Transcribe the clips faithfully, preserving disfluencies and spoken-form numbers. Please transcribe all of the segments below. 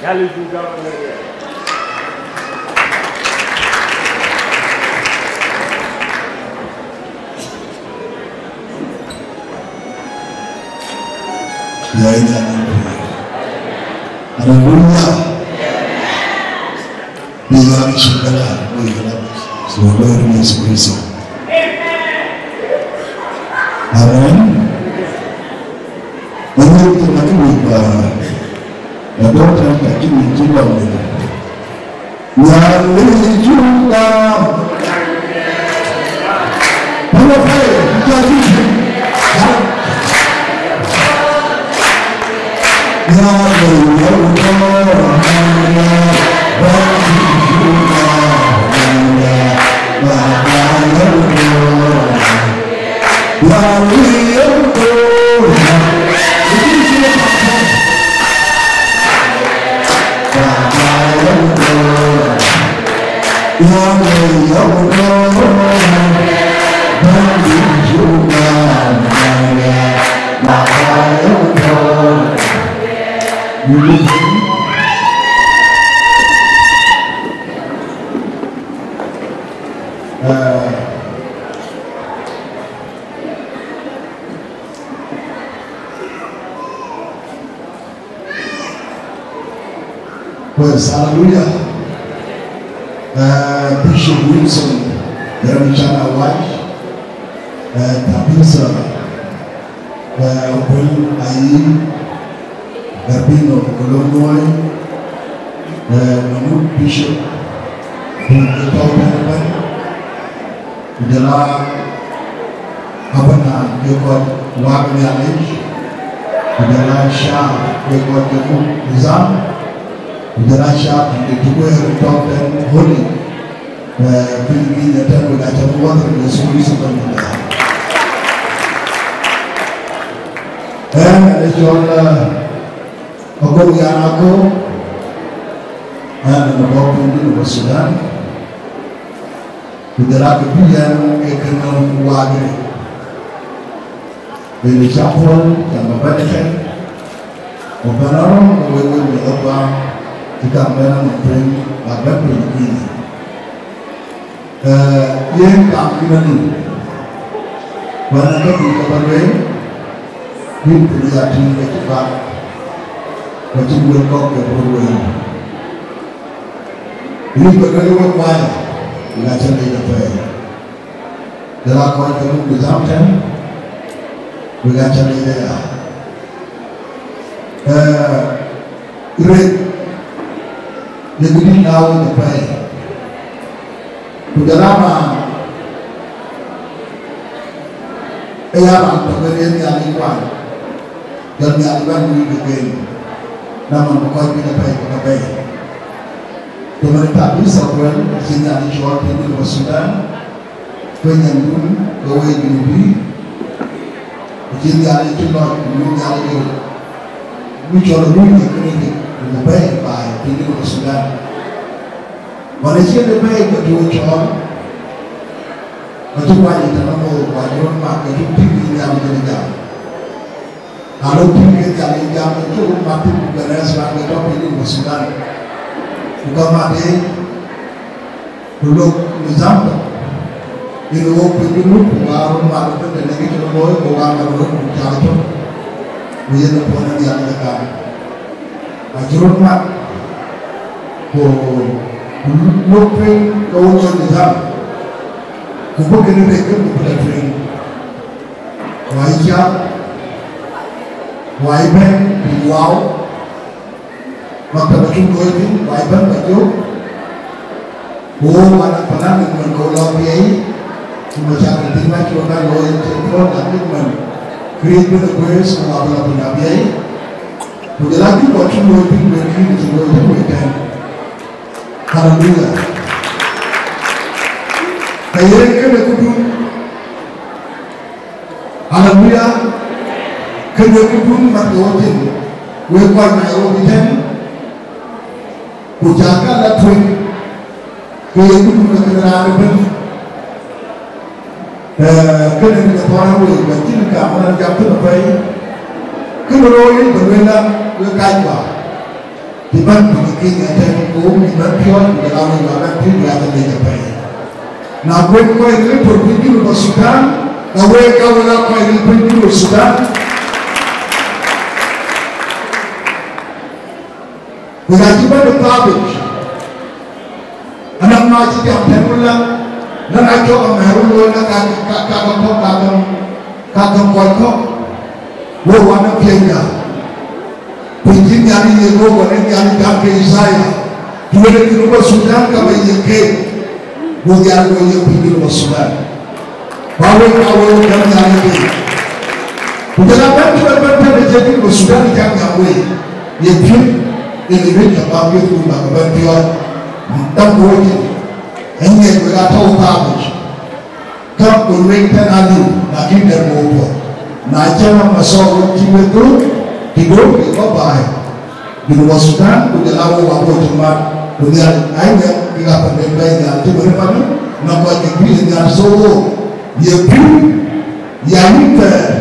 Nhialic buk gam ëmɛn ë. Haleluya. Bï Nhialic cï bɛ̈n aa, bï Nhialic cï bɛ̈n aa, Yecu Kërtho. Amen. Bï Nhialic cï bɛ̈n aa, bï Nhialic cï bɛ̈n aa, bï Nhialic cï bɛ̈n aa. Nhialic cï bɛ̈n aa. Pues, haleluya. Eh, Bishop Wilson, Jeremy Chana White, eh, Tabitha, eh, Okwel Ayi, Garbino Kolonwoi, eh, Manut Bishop, Bishop Tauta Ban, ku jɔl a abana ke kɔc waak Nhialic, ku jɔl a shabab ke kɔc ke muk nizam, ku jɔl a shabab de tukuer tɔ̈ tɛ̈n holy, eh, piny piny ëtɛ̈n, wek acä muɔ̈th rin Yecu Kërtho Bɛ̈nydït. Ɣɛn ë cɔl, eh, Agook Yan Agook, ɣɛn ë bɔ̈ piny Junub Sudan. Ku jɔl a kë bï yɛn ke kënë waak rin. Rin cä puɔl, cä bä bɛ̈n ëtɛ̈n, ku bɛ̈n ë röm, ku wek wek mïth ë guaŋ, cï gam bɛ̈n ë nɔm piny, bä bɛ̈n piny ë piny. Ee, yen kam kïn ë lim, ku ɣɛn ë tɔ̈ piny ke bä lueel, bï piny ya tïŋ ke cï bak, ku cï wël kɔ̈k ke bï lueel. Yïn bä lueel wek kuany, ŋa cä lec apɛi. Jɔl a kɔc ke muk nizam tɛ̈n, wek aa cä lec aya. Ee, rek, ye bï dït la wek apɛi. Ku jɔl a raan, ee ya raan tɔ̈ ke yen Nhialic kuany. Jɔl Nhialic bɛ̈n wïc kekë, na man bï kɔc piny apɛi ke ke bɛ̈i. Cïmën Tabitha Kuɛl, acï Nhialic cɔɔl piny Junub Sudan, ku nyandun ke wek Junubi, acï Nhialic cï lɔc, ku Nhialic ë bï cɔl ë luny ë kënë dït, ku bï bɛ̈i baai piny Junub Sudan. Wën acï bï bɛ̈i ke tɔ̈ cɔɔl, acï kuany ë tënë moth, ku acï röt mat, ke cï tïŋ Nhialic ë jam. Na lok tïŋ ke Nhialic jam, ke cï röt mat thïn, ku ke rɛ̈ɛ̈r raan ke tɔ̈ piny Junub Sudan. Ku ka mat ë, ku lok nizam tɔ̈. Yen wok piny Junub, ku ka röt mat ëbɛ̈n tënë kë cï röt looi, ku ka mat röt ku cak tök. Ku yen ë puɔ̈n ë Nhialic ë gam. Acï röt mat, ku, ku lok piny ke wok cɔl nizam. Ku bï kënë rek, ku bï la tueŋ. Wai cak, wai bɛ̈n piny wau, maktaba cuk looi piny, wai bɛ̈n ba jök, ku wok wan a palan ë mën ke lɔ biɛi, ku macakël piny wä cï wek a looi cï puɔ̈l, lakin mën Kërtho bï lɔ guëës, ku wä bï lɔ piny abiɛi, ku jɔl a cuk wä cuk looi piny wek kïn cï looi piny wek tɛ̈n. Haleluya. Ka yen kënë këdun. Haleluya. Kënë këdun mat ke wok thïn, wek kɔc Nairobi tɛ̈n, ku cä ka la tueŋ, ke ye këdun akënë raan ëbɛ̈n. Ee, kënë ke thɔ̈n wek, ba cïn kam raan jam thïn apɛi. Kënë röör yic bä lueel la, wek kac ba. Cï bɛ̈n piny ë Kenya tɛ̈n, ku wok cï bɛ̈n piɔ̈ɔ̈c, ku jɔl a wek bä bɛ̈n piny, ku ya ke leec apɛi. Na kuec kɔc ril tɔ̈ piny Junub Sudan, ka wek ka wek aa kɔc ril piny Junub Sudan. Wek acï bɛ̈n ë thabic. Anɔŋ maa cï jam tɛ̈n wën la, la na cɔk amɛ̈r wën looi la ka, ka, ka, ka kɔ̈k, ka kɔ̈k, ka kɔ̈k kɔc kɔ̈k. Wok wan ë piɛ̈ny ya. Ku cïn Nhialic ye Yehowa, në Nhialic gam ke Yithaya, të wën ë Junub Sudan ka ba ye keek, go Nhialic go ye piny Junub Sudan. Ba wek, ba wek gam Nhialic piny. Ku jɔl a bɛ̈n cï bɛ̈n bɛ̈n tëde cï Junub Sudan cak nyam wei, ye piööc, yen ë rëc abä piööc ku bä ke bɛ̈n piɔ̈ɔ̈c, däŋ ku wec. Ë ŋiɛc wek aa tɔ̈u thabic. Käk ku lueel tɛ̈n aliu, lakin dɛ̈t ku puɔ̈th. Na cäŋ amasɔɔr wën cï wek dhuk, të döŋ kek bä baai. Junub Sudan, ku jɔl a wok abɔ̈ cï mat, ku Nhialic aa ŋiɛc kek aa panden bɛ̈ɛ̈i nhial cï wën ë panë, na kɔc kek bï nhial thou wok. Ye pïu, ya yïn thɛɛr,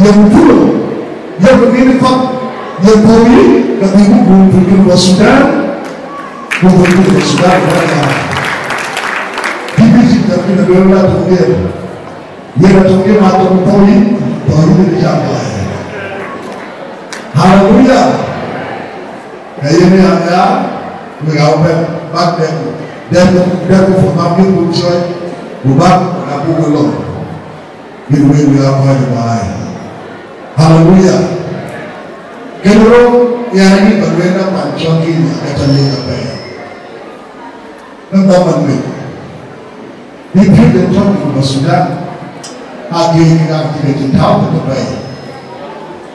ye muthulo, ye mudhini kɔ̈k, ye pɔ̈u yï, ke bï ku guum piny Junub Sudan, ku piny Junub Sudan ku bä nhial. Bï bï cï jam bï në lueel la tök diɛ̈. Yen atök yen atök pɔ̈u yï, pɔ̈u yï bï jam baai. Haleluya. Ka yen ya ya, wek aa bɛ̈n bäk dɛ̈t, dɛ̈t, dɛ̈t ku puɔ̈th bäk bï ku cɔɔc, ku bäk abuk we lɔ̈ŋ. Yen wek wek aa kɔc baai. Haleluya. Kënë rou, yen ayï bä lueel na pan cɔl Kenya, ka ca leec apɛi. Në dhaman wek, bï piööc de tɔ̈ Junub Sudan, aa geec kek aa cï ke cïn tääu ke bɛ̈ɛ̈i.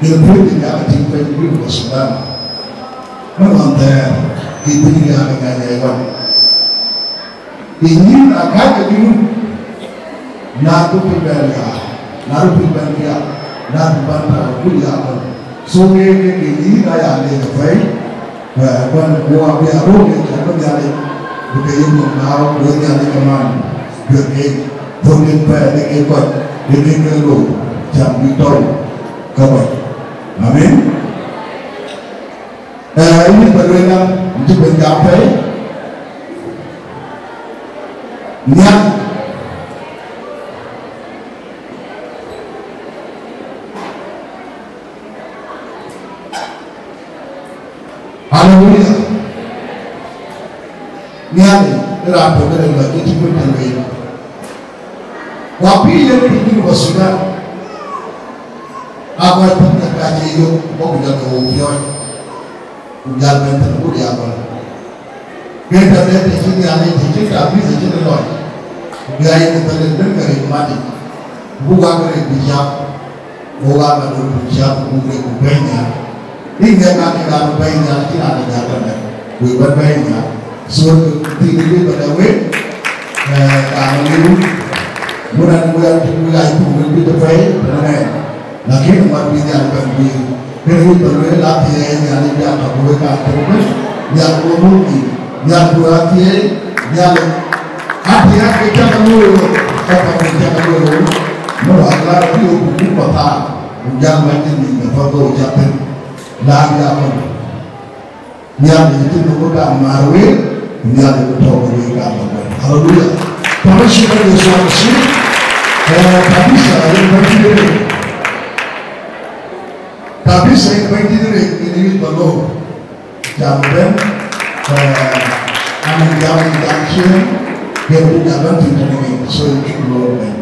Yen piööc de aa ke tïŋ piny Junub Sudan. Në ɣɔn thɛɛr, bï piny de aa ke ŋɛny ë wan. Bï nyïïn aa kääc ke Junub, na du piny bɛ̈n ya, na du piny bɛ̈n ya, na du bän tääu kuc ya ɣɔn. So ke, ke, ke yïn aya leec apɛi, eh, kuan ku abï abɔ̈ ke cä bï Nhialic, bï ke yïn nhom na rɔt, ku Nhialic kaman, bï ke thöŋ yen pɛɛi, bï ke kɔc, bï ke ke looi, cam bï tɔ̈u ke kɔc. Amen. Eh, yïn bä lueel na, cï ben jam apɛi, Nhialic. Haleluya. Nhialic ë raan tök ë rɛ̈c lɔc ë cï kuc tënë wei. Ku abï yen piny Junub Sudan, aa kɔc piny ë ka cï yök, bɔ̈ ku jɔl ke wok piɔ̈ɔ̈c, ku jäl bɛ̈n tënë ku diaak ɣɔn. Ke tëde të cï Nhialic të cï tabith acïn lɔc, ku bï aa yen ë thëlë bï ke rec matic, ku bï wak rec bï cäk, ku wak adöl bï cäk, ku bï rec ku bɛ̈ɛ̈i nhial. Bï ŋɛk aa kek aa bï bɛ̈ɛ̈i nhial, cïn raan ë nhial tëde, wek bä bɛ̈ɛ̈i nhial. So, thïn ë bï bä dɛ wek, eh, raan ë liu, wun an wek an cï wek aa cï puk wek bï të pɛ̈i tënë ŋɛk. Lakin mat bï Nhialic bɛ̈n guiir. Kën wïc bä lueel, athiɛɛi Nhialic bï a tɔ̈ ku wek aa thou bɛ̈n, Nhialic wok muk yiic, Nhialic wek athiɛɛi, Nhialic athiɛɛi ke cäk a luöi ɣöt, ka path ke cäk a luöi ɣöt. Në wak lar abï ɣöt ku buk path thaar, ku jam mac cïn nyin de path ke ɣöt cä thïn. Laar bï a kɔn. Nhialic cï nöm ë gam määr wek, ku Nhialic bï tɔ̈u ke wek gam ëbɛ̈n. Haleluya. Tɔ̈ cï Bɛ̈ny Yecu Masiih, eh, kabisa yen Bɛ̈nydït ë rek. Kabisa yen Bɛ̈nydït ë rek, yen wïc bä loor. Jam ëbɛ̈n, eh, an jam, jam ciëën, yen bï jam bɛ̈n thïn tënë yen, so yen cuk loor ëbɛ̈n.